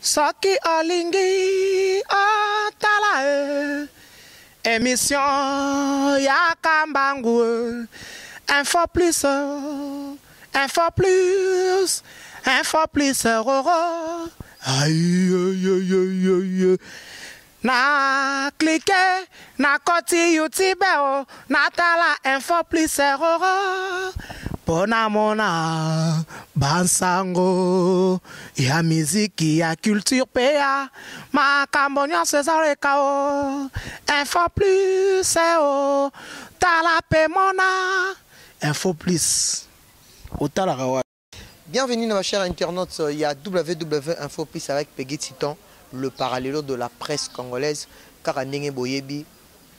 Soki olingi otala e émission ya Kambangu e. Info Plus, Info Plus, Info Plus roro. Aïe, aïe, aïe, aïe. Na clique na koti YouTube o natala Info Plus roro. Mpo namona bansango ya miziki, ya culture mpe ya makambo nyonso ezaleka o Info Plus o tala mpe mona Info Plus otalaka wa. Bienvenue nos chers internautes, il y a WW Info Plus avec Peggy Titan, le parallélo de la presse congolaise. Kaka ndenge boyebi,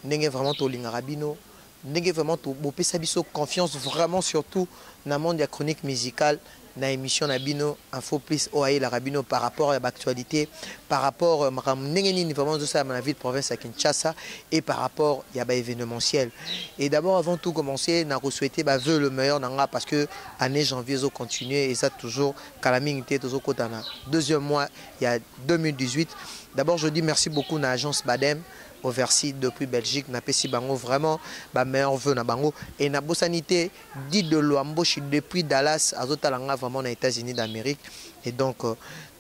ndenge vraiment tolingaka bino, ndenge vraiment bopesa biso confiance vraiment, surtout na monde ya chronique musicale, na émission na bino Info Plus oyo ayelaka bino par rapport ya baactualité, par rapport makambo ndenge nini vraiment ezosalama na ville province ya Kinshasa et par rapport ya baévénementiel. Et d'abord, avant tout commencer, na kosouhaiter bavœux le meilleur na nga, parce que année janvier ezocontinue, eza toujours kala mingi te, tozokota na deuxième mois ya 2018. D'abord, je dis merci beaucoup na agence Badem Oversi depuis Belgique. Napesi bango vraiment ba meilleurs vœux na bango et na bosani te dit de Luamboshi depuis Dallas, azotala nga vraiment na États-Unis d'Amérique. Et donc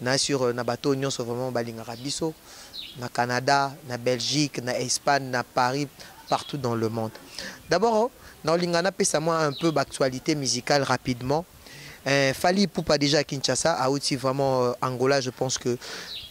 na sur na bateau nyonso vraiment balingaka biso na Canada, na Belgique, na Espagne, na Paris, partout dans le monde. D'abord, na olinga napesa moi un peu d'actualité musicale rapidement. Fally Ipupa déjà à Kinshasa a aussi vraiment Angola. Je pense que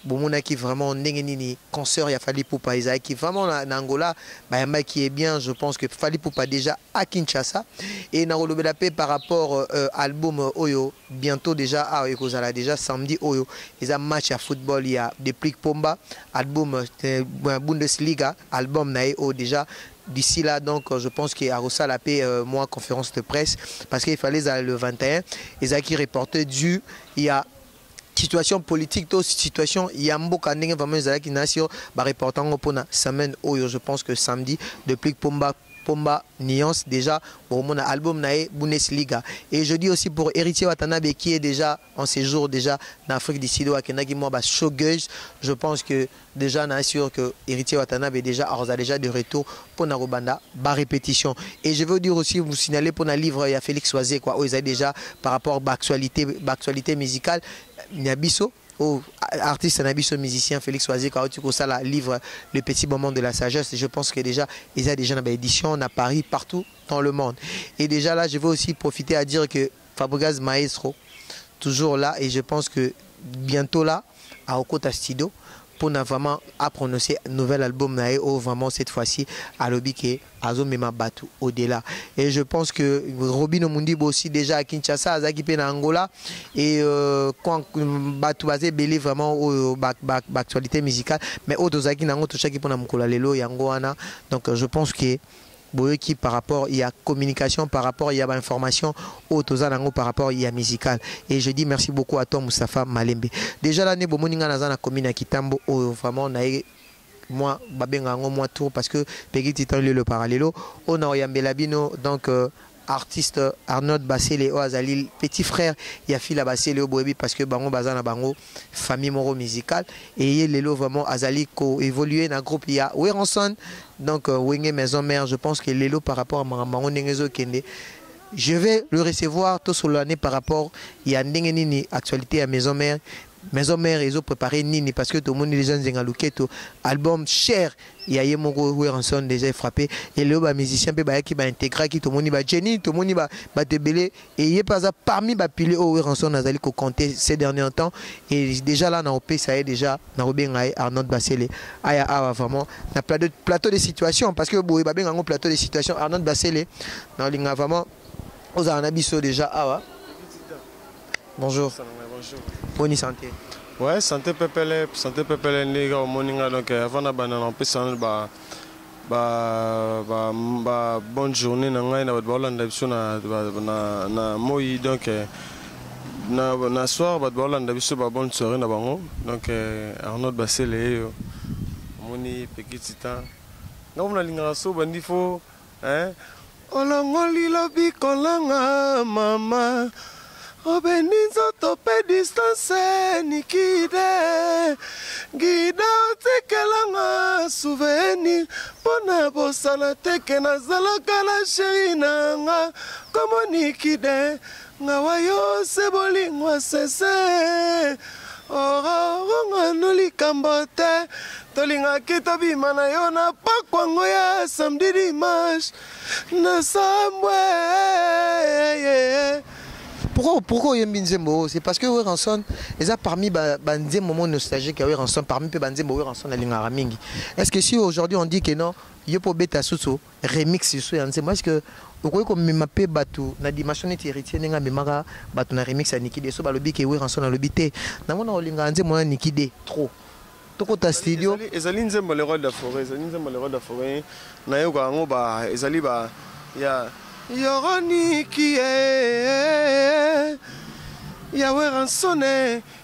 bomonaki vraiment ndenge nini concert ya Fally Ipupa ezalaki vraiment na Angola, bayamba qui est bien. Je pense que Fally Ipupa déjà à Kinshasa et na kolobela pe par rapport album oyo bientôt déjà a ekozala déjà samedi oyo eza match ya football ya Deplick Pomba, album Bundesliga, album na ye oyo déjà d'ici là. Donc je pense qu'il y a la paix moi conférence de presse, parce qu'il fallait aller le 21 et qui reporté dû il y a situation politique to situation ya mboka ndenge vraiment ezalaki na sur ba reportant ngo mpona semaine oyo. Je pense que samedi, Deplick Pomba, Pomba Nuance déjà bon album na ye Bundesliga. Et je dis aussi pour Héritier Watanabe qui est déjà en séjour déjà en Afrique du Sud, akendaki mwa ba showgirls. Je pense que déjà na sûr que Héritier Watanabe est déjà aza déjà de retour pour na kobanda ba répétition. Et je veux dire aussi, vous signaler pour na livre ya Félix Wazekwa oyo ezali déjà par rapport ba actualité, ba actualité musicale na biso au artiste na biso musicien Félix Wazekwa auti kosala livre Le petit moment de la sagesse. Je pense que déjà ils a déjà dans édition à Paris, partout dans le monde. Et déjà là, je veux aussi profiter à dire que Fabregas Maestro toujours là et je pense que bientôt là à Okota Studio pour vraiment à prononcer un nouvel album na ye oyo vraiment cette fois-ci alobi ke azomema bato au-delà. Et je pense que Robino Mundibo aussi déjà à Kinshasa, azaki pe na Angola et quand bato baze ebele vraiment oyo ba actualité musicale, mais oyo tozalaki nango totiaki mpona mokolo ya lelo yango wana. Donc je pense que boyoki par rapport il y a communication, par rapport il y a information oyo toza nango par rapport il y a musical. Et je dis merci beaucoup à toi Moustapha Malembe. Déjà l'année bomoni nga naza na commune ya Kitambo oyo vraiment na ye moi babenga yango moi tour, parce que Peggy Titan le parallélo on a oyambela bino. Donc artiste Arnold Basele oyo azali petit frère ya Fila Basele oyo boyebi, parce que bango baza na bango famille moko musicale et ye lelo vraiment azali ko évoluer na groupe ya Werrason, donc Wenge Maison Mère. Je pense que lelo par rapport à makambo ndenge ezokende, je vais le recevoir tout sur l'année par rapport ya ndenge nini actualité ya Maison Mère, Maison Mère ils ont préparé nini, parce que tout le monde déjà nzenga luketo album cher ya ye moko Werrason déjà frappé et lelo ba musicien pe bayaki ba intégré ki tout le monde ba Jenny, tout le monde ba tebele et ye pas parmi ba pilier oyo Werrason azali ko compter ces derniers temps. Et déjà là na opé ça est déjà na robenga Arnold Basele aya awa vraiment na plateau de situation, parce que boye ba benga ngo plateau de situation. Arnold Basele na linga vraiment ozala na biso déjà awa. Bonjour. Bonjour. Bonne santé. Ouais, santé pepele, santé pepele ndenge omoninga. Donc avant na bana na pesa ba ba ba ba bonne journée na ngai na bato baolanda biso na moi. Donc na soir bato baolanda biso ba bonne soirée na bango. Donc Arnold Basele eyo omoni Peggy Titan nga mona lingaka so bandi fo hein olongoli lobiko langa mama obendi nzoto pe distance nikide. Gida otikelanga souvenir mpo na bosana te ke nazalaka na sheri na nga komonikide nga wa yo se bolingo sese ororongano likambo te tolingaki tobima na yo na pokwango ya samedi dimanche na sambwe. Pourquoi oyembi nzembo oyo? C'est parce que Werrason eza parmi banzembo mo nostalgique ya Werrason, parmi mpe banzembo Werrason alingaka mingi. Est ce que si aujourd'hui on dit que non, yo mpo obeta susu remix so ya nzembo, est ce que okoki komema mpe bato na dimension neti Héritier ndenge amemaka bato na remix ya Nikide? So balobi ke Werrason alobi te, namona olingaka nzembo na Nikide trop, tokota studio. Ezali nzembo Le Roi de la Forêt, ezali nzembo Le Roi de la Forêt. Nayoka yango ba ezali ba ya yoroniki ya Werrason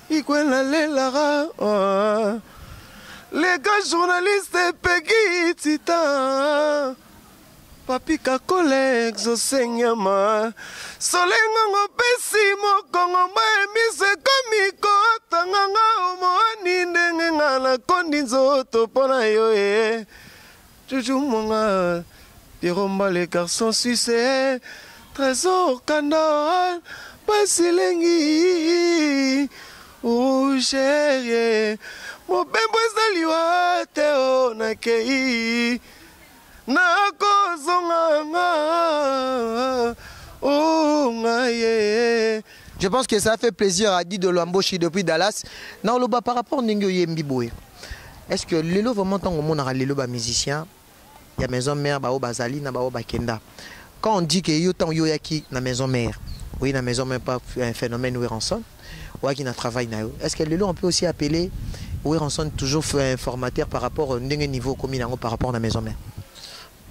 ikwela lelaka, oh. Les gars journalistes, Peggy Titan, Papi Kakole, Exosenyama solengango pesi mokongo mba emiso ekomi kotanganga omoani ndenge nga nakondi nzoto mpo na yo e Juju Mwanga, Pierrot Mbale, garçon suisse, Trésor Kanda, Basilengi Rougerie, mobembo ezali wa te o nakei nakozonga nga o ngai ye. Je pense que ça fait plaisir à Dido Luamboshi depuis Dallas. Na loba par rapport ndenge oyembi boye. Est-ce que lelo vraiment tango monaka lelo ba musicien ya maison mère bao bazali na bao bakenda? Quand on dit que yo tango yo yaki na maison mère, oui, na maison mère, pas un phénomène Werrason, ou qui na travail na yo. Est-ce que lelo on peut aussi appeler Werrason toujours un formateur par rapport au ndenge niveau komi nango par rapport à la maison mère?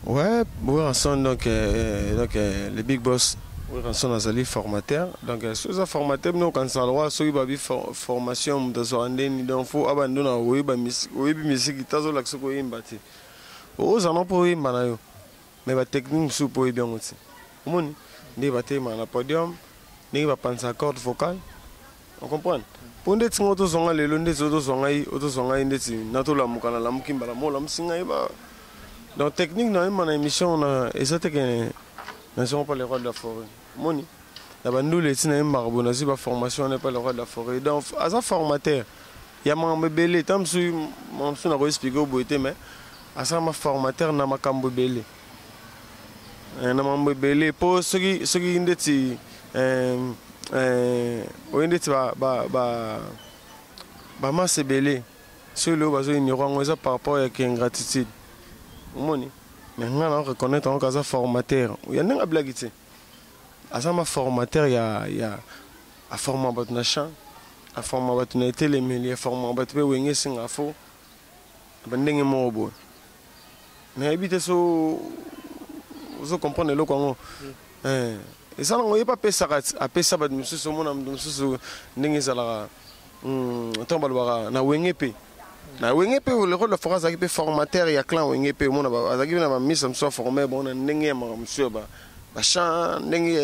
Ouais, Werrason donc le big boss Werrason azali formateur. Donc soki eza formateur, bino okanisa lokwa soki babi formation, moto azwaka ndeni. Donc faut abando na oyebi misiki te, azolakisa koyemba te. Ozala mpo oyemba na yo, mais batechnique mosusu mpo oyebi yango te. Omoni ndenge batelemaka na podium, ndenge bapanzaka corde vocale, ocomprendre? Mpo ndeti ngo tozwanga lelo, ndeti otozwa ngai, otozwa ngai ndeti natolamuka, nalamuki mbala mo olamusi ngai ba. Donc technique na oyemba na émission na eza te ke nazonga mpa Le Roi de la Forêt. Omoni na bandula eti nayembaka boye, nazwi baformation wana epa Le Roi de la Forêt. Donc aza formateur ya makambo ebele. Ta mosusu, makambo mosusu nakoexpliquer boye te, mais aza ma formateur na makambo ebele, na makambo ebele. Mpo soki ndeti oye ndeti bamasa ebele, soki lelo bazoignore yango, eza par rapport ya ingratitude. Omoni, mais nga na reconnaître yango aza formateur ya ndenge abilaki te. Aza ma formateur ya aforma bato na champ, aforma bato na etelemeli, aforma bato mpe wenge esenga fo bandenge moko boye. Nayebi te so ozo comprendre eloko yango. Eza nango ye mpe apesaka, apesa bato mosusu. Omona moto mosusu ndenge ezalaka ntango balobaka na wenge mpe na wenge mpe, Le Roi de la Forêt azalaki mpe formateur ya clan wenge mpe. Omona azalaki mpe na bamisa mosusu aforme bango na ndenge ya makambo mosusu ya bachamp, ndenge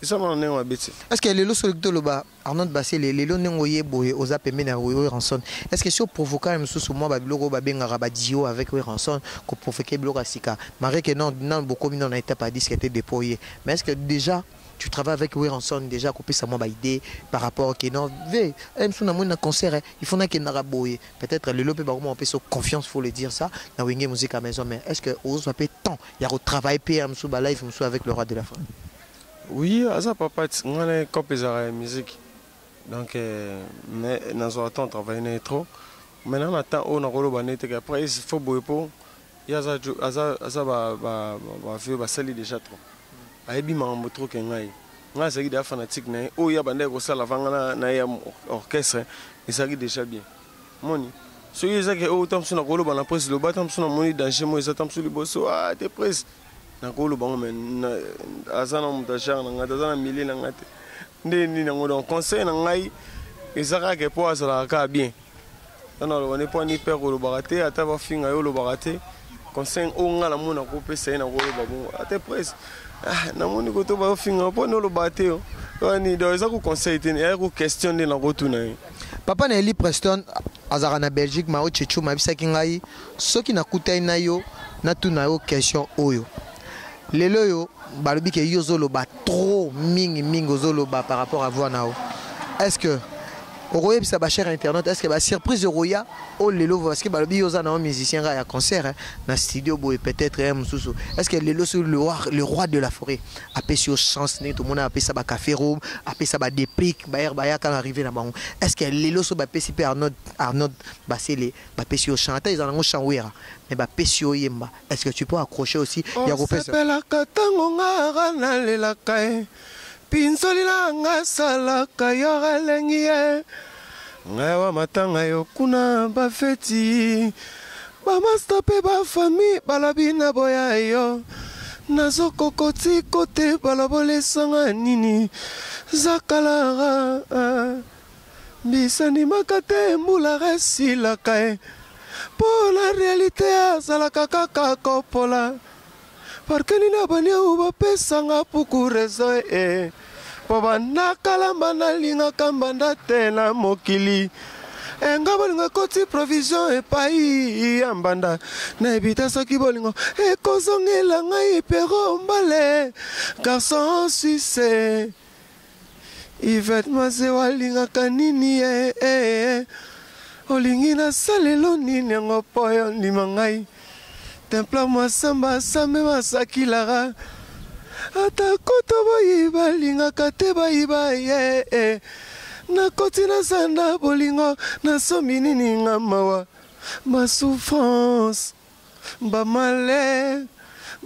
eza na ndenge mabe te. Est ce que lelo soki toloba Arnold Basele, lelo ndenge oye boye, oza pembeni ya Werrason, est ce que si oprovoka ye mosusu mwa babiloko oyo babengaka badio avec Werrason, koprovoke biloko ya sika, malgré que non nano bokomi nano na étape ya disque te depuis oye, mais est ce que déjà tu travailles avec Werrason, déjà kopesa mwa baidée par rapport ke non ve mosusu namoni na concert, il faut nakendaka boye, peut-être lelo mpe bakoma opesa confiance, faut le dire ça, na Wenge Musique à maison, mais est ce que ozwa mpe temps ya kotravailler mpe ya mosusu balive mosusu avec le Roi de la Forêt? Oui, aza papa nga na cope ezalaka ya musique. Donc nazwaka temps travailler na ye trop. Maintenant na temps oyo nakoloba nde teke après il faut boye, mpo ye aza bavieux, basali déjà trop, ayebi makambo trop ke ngai. Ngai azalaki déjà fanatique na ye. Oyo ye abandaki kosala vanga na ye ya orchestre ezalaki déjà bien. Moni soki ezaki oyo ta mosusu nakoloba na presse, loba ta mosusu namoni danger mo eza ta mosusu liboso a te presse, nakoloba ngo. Mais aza na moto ya genre na ngai te, aza na milieu na ngai te nde nini yango. Donc conseil na ngai eza kaka mpo azalaka kaka bien. Wana aloba nde mpo ani pere olobaka te, ata bafinga ye olobaka te. Conseil oyo ngai namoni nakopesa ye, nakoloba bongo ate presse namoni koto baofinga mpo nde olobaka te wani. Donc eza ko conseil te, eya ko question nde nakotuna ye. Papa na Eli Preston azalaka na Belgique, Mao Tchetchou ayebisaki ngai soki nakutani na yo natuna yo question oyo. Lelo oyo balobi ke yo ozoloba trop mingi mingi, ozoloba par rapport à voix na yo. Est-ce que okoyebisa ba cher internaute, est-ce que ba surprise okoya o lelo, parce que balobi yo oza na yo musicien kaka ya concert, hein, na studio boye peut-être ya mosusu? Est-ce que lelo soki le roi de la forêt apesi yo chance, ndenge tomona apesa ba Café Rhum, apesa ba Déplique, bayere bayaka na arrivé na bango, est-ce que lelo so bapesi mpe Arnaud Basele, bapesi yo chant, ata eza nango chant Wera, mais bapesi yo yemba, est-ce que tu peux accrocher aussi ya kopesa? Osepelaka ntango ngara nalelaka ye, mpinzoli na nga asalaka yo elengi ye. Ngai wa matanga yo kuna, bafeti, bamasta mpe bafami balobi na boya yo, nazokokoti kote balobolesanga nini zakalara bisandimaka te, mbula esilaka ye mpo la réalité azalaka kaka kopola parke nini abaniau bapesanga puku raison e mpo bandakalamba nalingaka mbanda te na mokili enga bolingo ekoti provision epai ya mbanda, nayebi te soki bolingo ekozongela ngai. Pero mbale garçon suisse Yvette Mazeo alingaka nini ye eh, eh. Olingi nasalelo nini yango mpo yo ndima ngai? Templar Masamba asambe masakilara, ata koto boyi balingaka te bayiba ye eh. Nakoti nazanda bolingo nasomi nini nga mawa, basouffrance, bamalheur,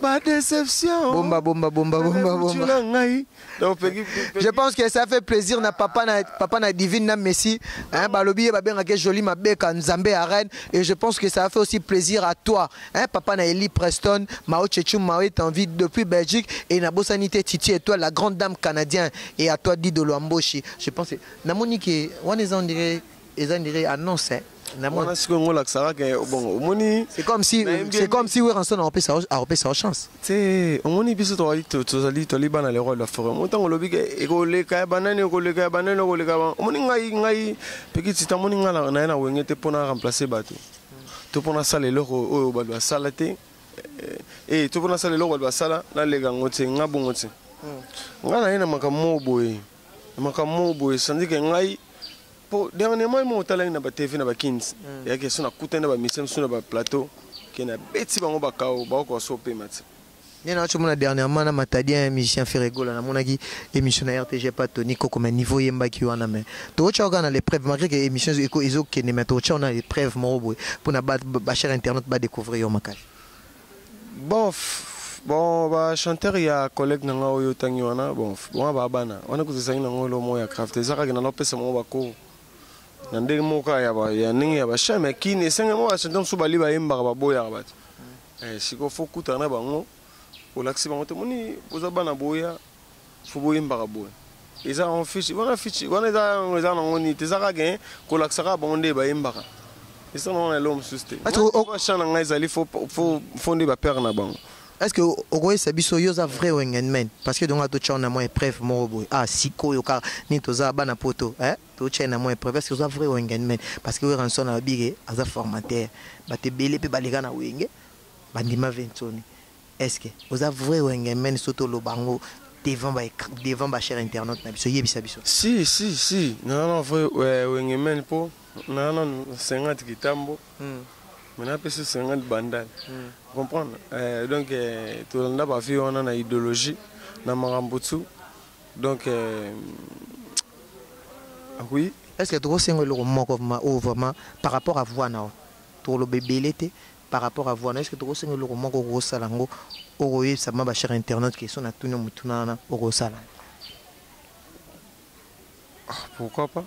badéception. Bomba, bomba, bomba, bomba, bomba. Na ngai donc Peggy. Je pense que ça fait plaisir na papa, na papa na Divine na Messi, hein, balobi ye babengaka Joli Mabeka Nzambe ya reine, et je pense que ça a fait aussi plaisir à toi, hein, papa na Eli Preston Mao Tchetchou Mao est en vie depuis Belgique, et na Bossanité Titi et toi la grande dame canadienne, et à toi Dido Luamboshi. Je pense namoni ke wana eza on dirait, eza on dirait annonce, hein. Namoni wana sikoyo ngo olakisaka ke bon omoni. C'est comme si Werrason apesa chance. Te, omoni biso tozali bana le roi de la forêt. Mo ntango olobi ke ekoleka ya banani, ekoleka ya banani, ekoleka omoni ngai Peki Tita, omoni ngai na ye na Wenge te mpona remplacer bato to mpona asala eloko oyo bato basala te, to mpona asala eloko bato basala naleka yango te. Nga bongo te. Ngai na ye na makambo moko boye, na makambo moko boye, sandi ke ngai po dernièrement mo otalaki na batv na bakins eyaki so nakutani na bamusicien mosusu na baplateau ke nabeti bango bakao bakokoka so opema te. Nde na omona dernièrement na Matadien, musicien Ferregola, namonaki émission na RTG pa Tony Koko, mais niveau oyembaki wana, mais tokotya kaka na l'épreuve, malgré que émission ezokende, mais tokotya na l'épreuve moko boye mpona bachers internaute badécouvrir yo makasi. Bon, bachanteur ya collègue na nga oyo otangi wana, bon, wana baa bana wana kutu ezalaki nango elo moko ya craft, eza kaka na napesa bango bacours na ndenge moko kaka ya ndenge ya bachan, mais kini esenge moko bachanteur mosusu bali bayembaka baboyaka bato. Sikoyo faut kutana na bango, olakisi bango te moni boza bana boya, faut boyembaka boye. Eza en fiche wana, fiche wana eza nango nini te, eza kaka kolakisa kaka bango nde bayembaka, eza nango na eloko mosusu te. Chan na ngai ezali faut nde bapere na bango. Est ce que okoyesa biso yo oza vrai Wengenman? Parce que donga totya na mwa épreuve moko boye, ah, sikoyo kaka nini toza bana poto, eh? Totya na mwa épreuve, est ce que oza vrai Wengenman? Parce que Werrason alobi ke aza formateur, bato ebele mpe baleka na Wenge bandima Ventoni. Est ce que oza vrai Wengenman? So toloba yango devant bachers internaute na biso, yebisa biso. Si, si, si, naza na vrai Wengeman mpo naza nanu 50 kitambo, mais napesi 50 bandal, comprendre. Donc tolanda bavie wana na idéologie na makambo tu, donc oui. Est ce que tokosenga eloko moko oyo vraiment par rapport à voix na yo? Tokoloba ebele te. Par rapport à voix na, est ce que tokosenga eloko moko okosala yango, okoyebisa ma bachers internaute ke so natuni motuna wana okosala? Ah, pourquoi pas.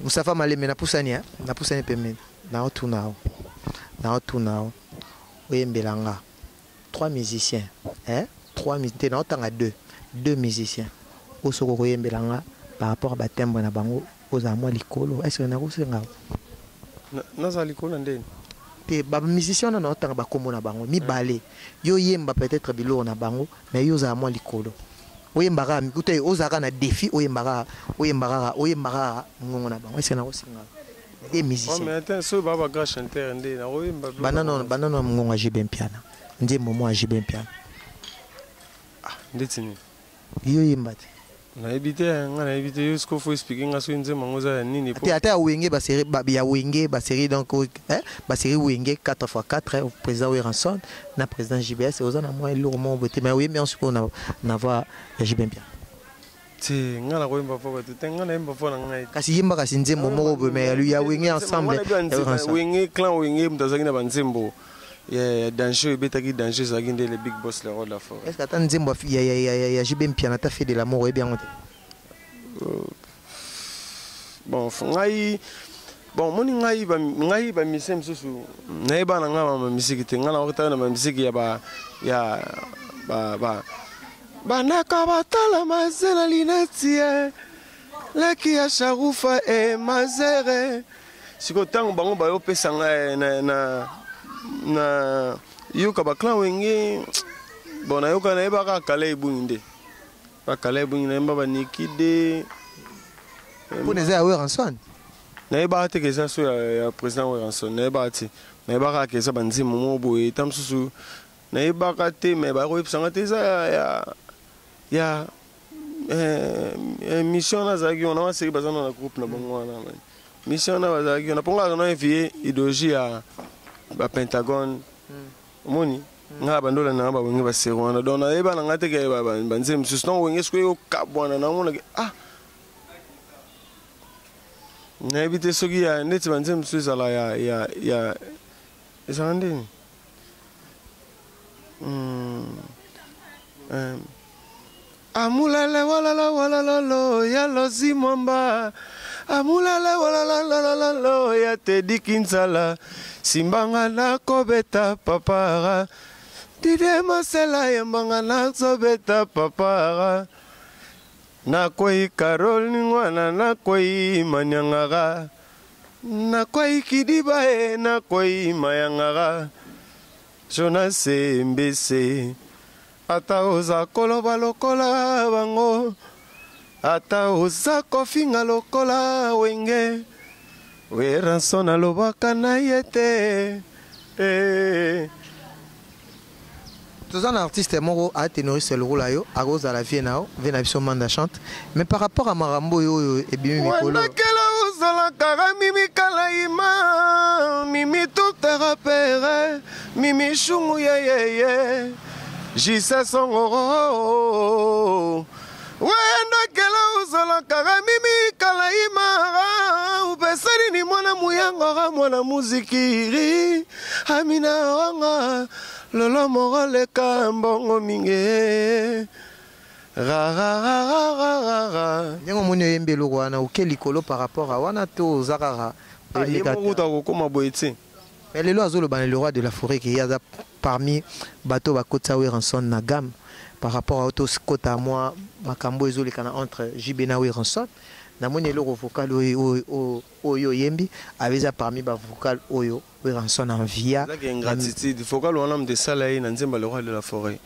Moustapha Maleme, napusani, napusani pembeni, naotuna yo, naotuna yo oyembela nga trois musiciens, hein? Trois te, naotanga deux musiciens oyo soki okoyembela nga par rapport à batimbre na bango, ozala mwa likolo. Est ce que nakosenga? Nazala likolo na ndeni? Te, bamusicien wana naotanga bakombo na bango mibale, yo yemba peut-être biloko na bango, mais yo ozala mwa likolo. Oyembaka mikuta, ozalaka na défi, oyembaka, oyembaka, oyembaka mongongo na bango. Est-ce nakosenga des musiciens? Mais attends, soki baa bagrand chanteur nde nakoyemba. Banano, banano ya mongongo ya JB Mpiana, nzembo mo ya JB Mpiana. Ndeti nini? Yo yemba te. Nayebi te, nga nayebi te. Yo siko faut expliquer nga soki nzembo yango eza ya nini. Te, ata ya Wenge, basérie ya Wenge, basérie donc, hein, basérie Wenge 4x4, président Werrason na président JBS. Oza na mwa eloko moko boye te, mais oyembi yango sikoyo na voix ya JB Mpiana. Te, nga nakoyemba fo bato te, nga nayemba fo na ngai. Kasi yemba kasi nzembo moko boye, mais ya Wenge ensemble ya Werrason. Wenge, clan Wenge, moto azalaki na banzembo ya danger, ebetaki danger, ezalaki nde le big boss, le roi de la forêt. Est ce que ata nzembo ya JB Mpiana, ata Fait de l'amour, oyebi yango te? Bon, ngai, bon, omoni ngai, ngai bamusicien mosusu nayeba na ngai bamisiki te. Ngai nakotala na bamisiki ya ba ya ba bandaka batala mazela lineti ye leki ya Sharufa e mazere. Sikoyo ntango bango bayopesa ngai na yoka baclan Wenge, bon, nayoka, nayebaka kala ebungi nde bakala ebungi, nayemba baniki de. Mpona eza ya Werrason. Nayebaka te ke eza so ya président Werrason. Nayebaka te, nayebaka kaka eza banzembo moko boye. Ta mosusu nayebaka te, mais bakoyebisanga te eza ya mission wana azalaki wana. Waseki baza na groupe na bango wana, mission wana bazalaki wana mponga aza na evie idéologie ya bapentagone. Omoni ngai bandola nanga bawenge basero wana, donc nayeba na ngai te ke banzembo mosusu. Ntango Wenge soki okabwana, naomonake, ah, nayebi te soki ya neti banzembo mosusu ezala ya ezala ndeni. Amulale walala walalalo ya Lozi Mwamba, amulale walalalalalo ya Tedi Kinzala, simbanga nakobeta papara, Dide Masela yembanga nazobeta papara, nakwei Karol Ningwana, nakwei Manyangara, nakwei Kidiba e, nakwei Mayangara, Jonas Mbese. Ata oza koloba lokola bango, ata oza kofinga lokola Wenge, Werrason alobaka na ye te, eh. Toza na artiste moko aténoriste lokola yo, akozala vie na yo, vie na biso Manda Chante. Mais par rapport à makambo oyo ebimi mikolo, Wandakela ozalaka mimi kalaima, mimi tutara pere, mimi shungu yeyeye jise songoro. Wendakela ozalaka mimi kalaima, upesa nini mwana muyangora, mwana muzikiri amina wanga lolo moroleka mbongo mingi rararararara. Ndenge omoni oyembi eloko wana, oke likolo par rapport a wana to oza kaka ye moko kuta kokóma boye te. Mais lelo azoloba na le roi de la forêt ke ye aza parmi bato bakotisa Werrason na gamme. Par rapport a tokota mwa makambo ezoleka na entre JB na Werrason, namoni eloko vocal oyo oyembi abe eza parmi bavocal oyo Werrason envia. Ezaki ingratitude. Vocal wana moto esala ye na nzembo le roi de la forêt: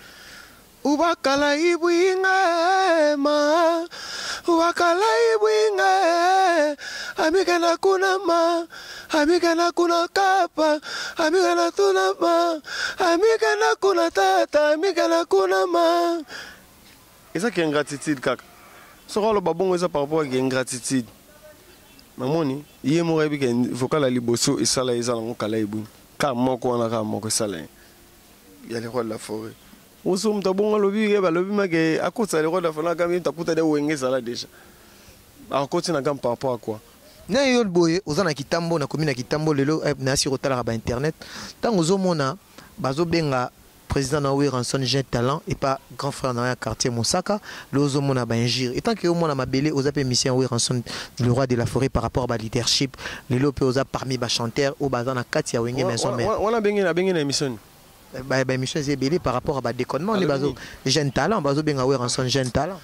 ubakala ibwinga ma, ubakala ibwinga amikana kuna ma, amikana kuna kapa, amikana tuna ma, amikana kuna tata, amikana kuna ma. Ezaki ingratitude kaka. Soki aloba bongo, eza par rapport ya ingratitude. Namoni ye moko ayebi ke vocal ya liboso esala ye eza nango kala ebwini kaka moko wana, kaka moko esala ye ya le roi de la forêt. Oso moto abongo alobi ye, balobi make akotisa le roi de la forêt na gamme, takuta de Wenge ezala déjà, akoti na gamme par rapport à quoi? Na yo boye oza na Kitambo, nakomi na Kitambo lelo, nasi kotalaka bainternet, ntango ozomona bazobenga président na Werrason jeune talent et pas grand frère na ya quartier Mosaka, le ozomona bainjure, et tant que omona mabele, oza mpe mission Werrason le roi de la forêt par rapport à ba leadership, lelo mpe oza parmi bachanteur oyo baza na kati ya Wenge Maison Mère. Wana abengi na émission nini? Baémission eza ebele par rapport à badéconnement nde bazo jeune talent, bazobenga Werrason jeune talent,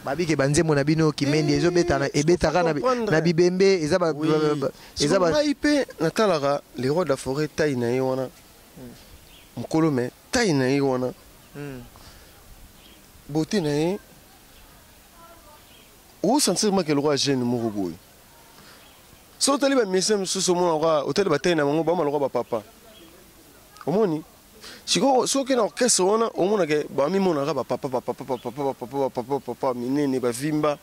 babike banzembo na bino kimendi ezobetana, ebetaka na bibembe, eza eza ngai mpe natalaka le roi de la forêt, taille na ye wana mokolo, mais taille na ye wana, beauté na ye. Osentir make lokola jeune moko boye. So otali bamusicien mosusu, omona lokola, otali batei na bango, bama lokola bapapa. Omoni sikoyo, soki na orchestre wana, omonake bamimonaka bapapa, bapapa, bapapa, bapapa, bapapa, bapapa minene, bavimba,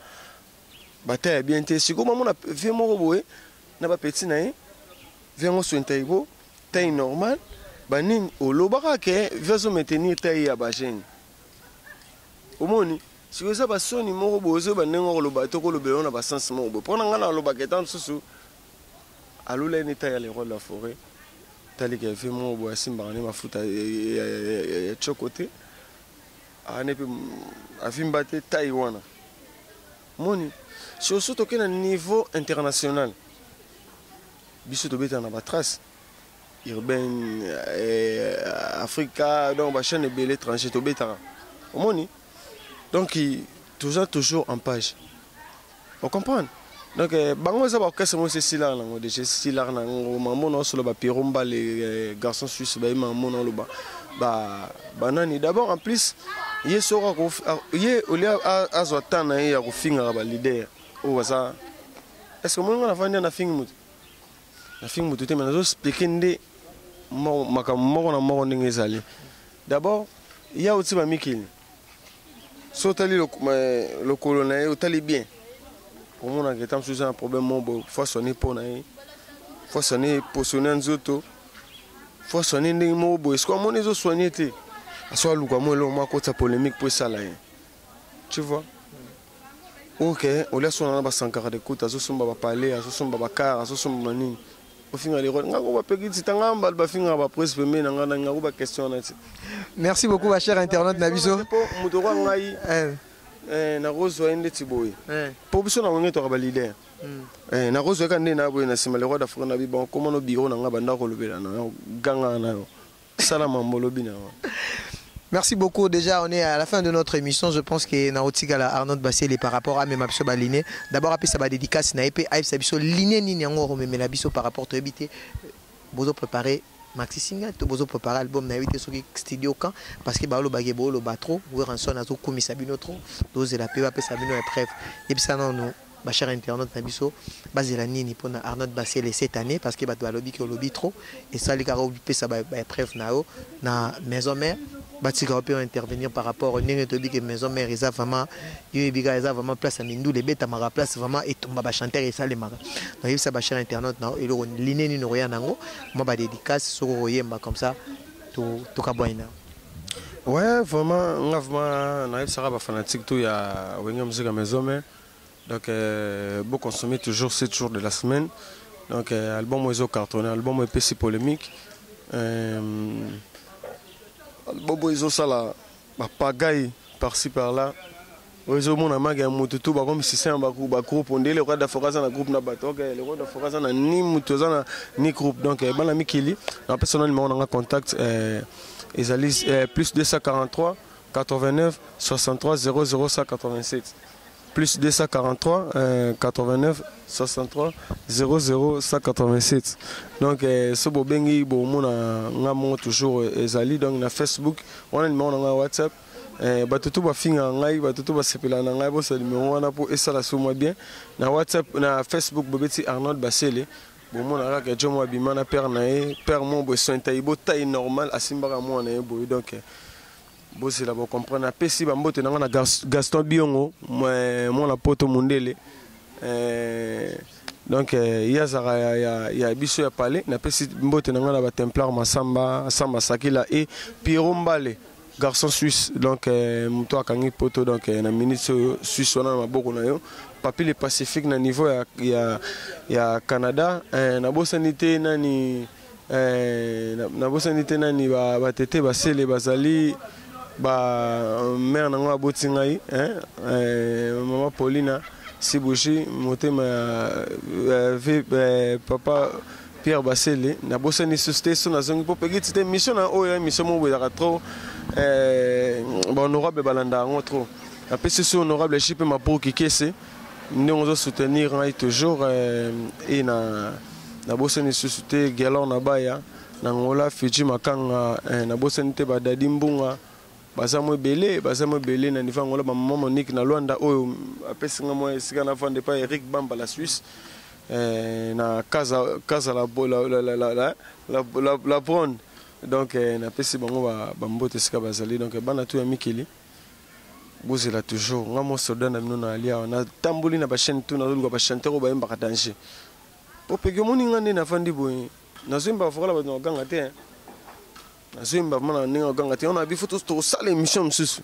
bataya bien te. Sikoyo bamona vie moko boye na bapeti na ye, vie yango sointaibo taille normale banini, olobaka ke vie azomaintenir taille ya bajeune. Omoni sikoyo, eza basoni moko boye, ozoyeba ndenge okoloba te, okolobela yo na basense moko boye. Mpo na ngai, nalobaka eta mosusu alula ye neta ya le roi de la forêt, talika vie moko boye, asimbaka nde mafuta ya tioko te, ane mpe avimba te taille wana. Moni surtout toke na niveau international, biso tobetaka na batrace urbaine Africa, donc bachaîne ebele étranger tobetaka. Omoni, donc toza toujours en page, ocomprendre? Donc bango eza baorchestre moko esilaka nango déjà, esilaka nango. Mamona osolo bapiro mbale, garçon suisse, baye mamona oloba banani d'abord. En plus, ye soko ye olia azwa temps na ye ya kofingaka baleader oyo baza. Est ce que omoni nga nafandi, nafingi moto? Nafingi moto te, mais nazoexpliquer nde makambo moko na moko ndenge ezali. D'abord, ye auti bamikili. So otali lokolo na ye, otali bien, omonaka eta mosusu eza na problème moko boye. Faut asoigner mpo na ye, faut asoigner poso ya nzoto, faut asoigner ndenge moko boye. Siko amoni ezosoigner te, aso aluka mo eloko moko akotisa polémique mpo esala ye, tu vois? Ok, olia so na basankara de kuta, azosomba bapalais, azosomba bacar, azosomba banini, ofinga leroy. Nga ko bapeki ti tanga bato bafingaka bapresse pembeni na nga, na nga ko baquestion wana ti. Merci beaucoup, ba cher internaute na biso. Mpo moto okwa ngai nakozwa ye ndeti boye, mpo biso na wenge toka baleader. Nakozwa ye ka nde na boye na nsima le roi d'Afrique na bi bon koma no bureau na nga, banda kolobela na yo, gangaka na yo, sala mambo olobi na yo. Merci beaucoup. Déjà, on est à la fin de notre émission. Je pense que Naotikala Arnaud Bassele par rapport à même biso baligne. D'abord, après ça va dédicace na EP, aïe biso ligne ni nyango romemela biso par rapport à éviter bozo préparer maxi single to bozo préparer album na éviter soki studio quand, parce que ba lo bagé bo lo ba trop Werrason azo komisa bino trop dozela pe ba pesa bino épreuve et puis ça non nous ba cher internaute na biso bazela nini mpona Arnaud Basele cette année? Parce que bato balobi ke olobi trop, esali kaka opesa baépreuve na yo na maison mère, batika yo mpe intervenir par rapport ndenge toyebi ke maison mère eza vraiment, yo yebi kaka, eza vraiment place ya mindula ebetamaka, place vraiment etumba bachanteur esalemaka. Nayebisa bacher internaute na yo eloko line nini okoya nango, mwa badédicace soki okoyemba, comme ça tokabwani na yo. Ouais, vraiment, nga vraiment nayebisaka bafanatique to ya Wenge Musique ya maison mère, donc bon, consommer toujours 7 jours de la semaine. Donc album oyo ezocartonner, album oyo epesi polémique, album oyo ezosala bapagai par-ci par-là, oyo ezomona mage ya motu tu bakomi système bagroupe. Ondele le roi d'Afrique aza na groupe na bato. Ok, le roi d'Afrique aza na ni motu, aza na ni groupe. Donc bana mikili, napesa na numéro nanga contact, ezali plus 243 89 63 00 187, plus 243 89 63 00 187. Donc so bobengi, bomona nga moko toujours ezali. Donc na Facebook wana numéro na nga, WhatsApp, bato tu bafingaka ngai, bato tu basepelaka na ngai, bosa numéro wana mpo esala so mwa bien. Na WhatsApp, na Facebook, bobeti Arnold Basele, bomona kaka jo mo abima na père na ye, père mo boye sointai botai normal, asimbaka mwana ye boye. Donc bozela, bocomprendre. Apesi bambote na nga na Gaston Biongo, mwana poto mondele, donc ye azalaka ya biso ya palais. Napesi mbote na ngai na batemplar Masamba Samba Sakila et Pierrot Mbale, garçon suisse. Donc moto akangi poto, donc na minute oyo Suisse wana na maboko na yo, Papi le Pacifique na niveau ya Canada. Nabosani te nani, nabosani te nani, batete basele bazali bamare nango aboti ngai, mama Paulina Sibushi, motema ya papa Pierre Basele. Nabosani susu te. So nazongi mpo peki ti te mission na oyo, mission moko ezalaka trop, bahonorable balanda yango trop. Napesi so honorable Jipe Mapoki Kese, ndenge ozosoutenir ngai toujours. E na nabosani susu te Gelor na baya na Ngola, Fiji Makanga, nabosani te badadi Mbunga. Baza mwa ebele, baza mwa ebele na niveau Angola, ba maman Monique na Luanda oyo apesi nga mwa esika na vanda epai Eric Bamba la Suisse. Na Casa, Casa la, la, la, la, la, la, la, la, la Bronde. Donc napesi bango ba mbote esika bazali. Donc bana tu ya mikili bozela toujours nga mo soldat na bino na alia na tamboli na ba chaîne tout, nazoluka ba chanteur oyo bayembaka danger. Po peki omoni nga nde nafandi boye, nazoyemba vocal bato na koganga te, hein. Nazoyemba vraiment na ndenge ya koganga te. On a bi faut tosala émission mosusu,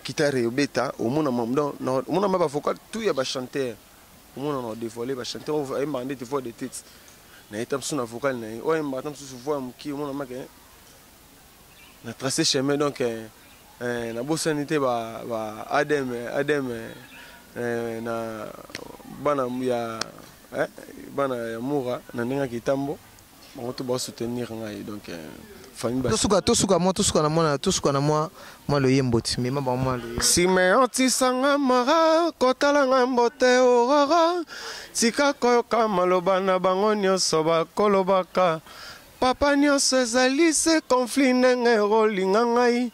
guitare obeta, omona mam, donc omona ma ba vocal tout ya ba chanteur, omona na dévoiler ba chanteur oyo ayembaka ndeti voix de tête na ye, ta mosusu na vocal na ye oyo ayembaka, ta mosusu voix ya mokie, omona make na tracé chemin. Donc nabosani te ba Adem, Adem, na bana ya, bana ya Mura na ndenge ya kitambo, bango to basoutenir ngai. Donc famille Tosuka, tosuka mwa, tosuka na mwa, tosuka na mwa, mwa loyembo ti mema bango mwa loyembo. Simeon tisanga mara kotalanga mbote orara, tika koyoka maloba na bango nyonso bakolobaka papa, nyonso ezali se conflit, ndenge olinga ngai,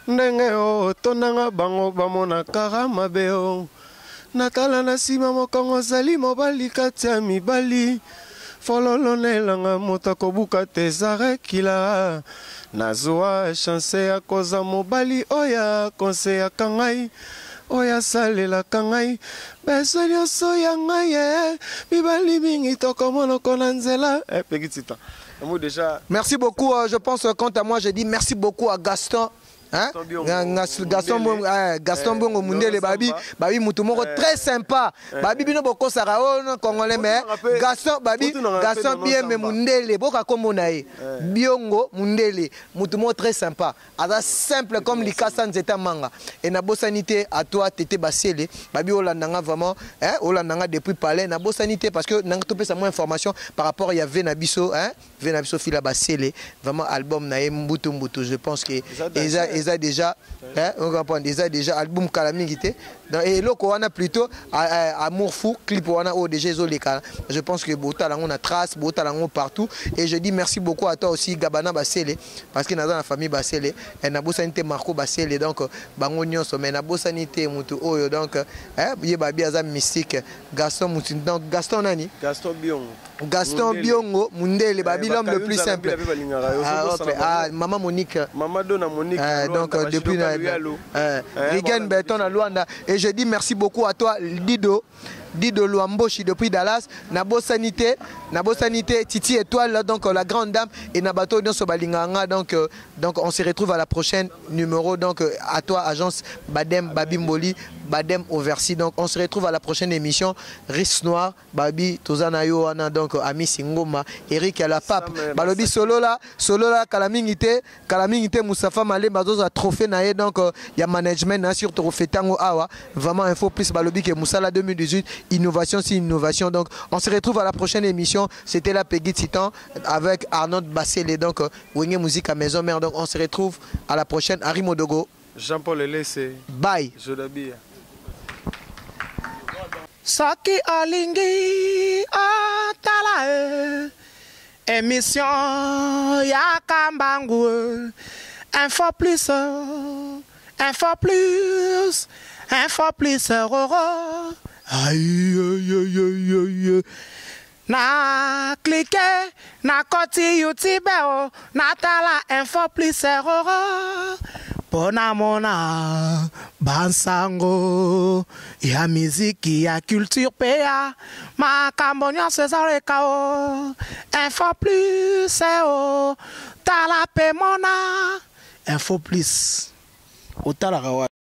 ndenge otondanga bango bamonakaka mabe o natala na nsima, mokongo ozali mobali kati ya mibali, fololo nelanga moto akobuka te, zarekila nazwa chance ya koza mobali oyo akonseyaka ngai, oyo asalelaka ngai besoin nyonso ya ngai ye. Mibali mingi tokomonoko na nzela. Peki Titan yango déjà. Merci beaucoup. Je pense, quant à moi, je dis merci beaucoup à Gaston. Hein? Gaston Biongo, Gaston Mundele. Bongo, Gaston Bongo Mundele, Nono Babi, Samba. Babi mutu moko très sympa. Babi bino bokosaka, oh non congolais, mais Faut tunanga Gaston, Babi, faut tunanga Gaston pe Nono bien Samba. Mundele, boka kombo na ye. Biongo Mundele, mutu moko très sympa. Aza simple comme likasa nzeta manga. Et na bosanité à toi Tété Basele, Babi olandanga vraiment, hein, olandanga depuis palais, na bosanité parce que nanga topesa moins information par rapport ya Vena Biso, hein, Vena Biso fila Basele, vraiment album na ye Mbutu Mbutu, je pense que Eza danger. eza déjà, hein, on comprend, eza déjà album kala mingi te. Donc et eloko wana plutôt Amour Fou, clip wana oyo déjà ezoleka. Je pense que botala yango na trace, botala yango partout. Et je dis merci beaucoup à toi aussi Gabana Basele, parce que naza na famille Basele, et nabosani te Marco Basele, donc bango nyonso, mais nabosani te mutu oyo, donc hein, ye babi aza mystique, Gaston mutu, donc Gaston nani? Gaston Biongo. Gaston Mundele. Biongo Mundele, babi l'homme le Bakayunza plus na simple. Bila pe balingaka yo. Ah, Soki ok. osala Ah, bango. Maman Monique. Maman Dona Monique, Luanda, Donc, Bashilo depuis na, Kaluyalo. Rigen voilà. Beton à Luanda. Et je dis merci beaucoup à toi, Dido. Dido Luamboshi depuis Dallas. Nabo Sanité, Nabo Sanité, Titi Étoile, donc la grande dame. Et Nabato nyonso balinganga. Donc on se retrouve à la prochaine numéro. Donc à toi, agence Badem Babimboli, Badem Oversi. Donc on se retrouve à la prochaine émission. Rice Noir, Babi, Tozana Yohana, donc Ami Singoma, Eric à la pape. Sam, Balobi Solola, Solola, Kalamingite, Kalamingite, Moustapha Malemba, Zoza trophée nae. Donc il y a management, hein, sur trophée Tango Awa. Vraiment info plus Balobi que Moussala 2018, innovation c'est innovation. Donc on se retrouve à la prochaine émission. C'était la Peggy Titan avec Arnaud Bassele, donc Wenge Musique à Maison Mère. Donc on se retrouve à la prochaine. Harry Modogo. Jean-Paul Elese. Bye. Jodabia. Soki olingi otala e émission ya Kambangu, Info Plus, Info Plus, Info Plus, roro. Aïe, aïe, aïe, aïe, aïe. Na clique na koti YouTube o natala Info Plus roro, mpona mona bansango ya miziki, ya culture mpe ya makambo nyonso ezaleka o Info Plus o tala mpe mona Info Plus otalaka wa.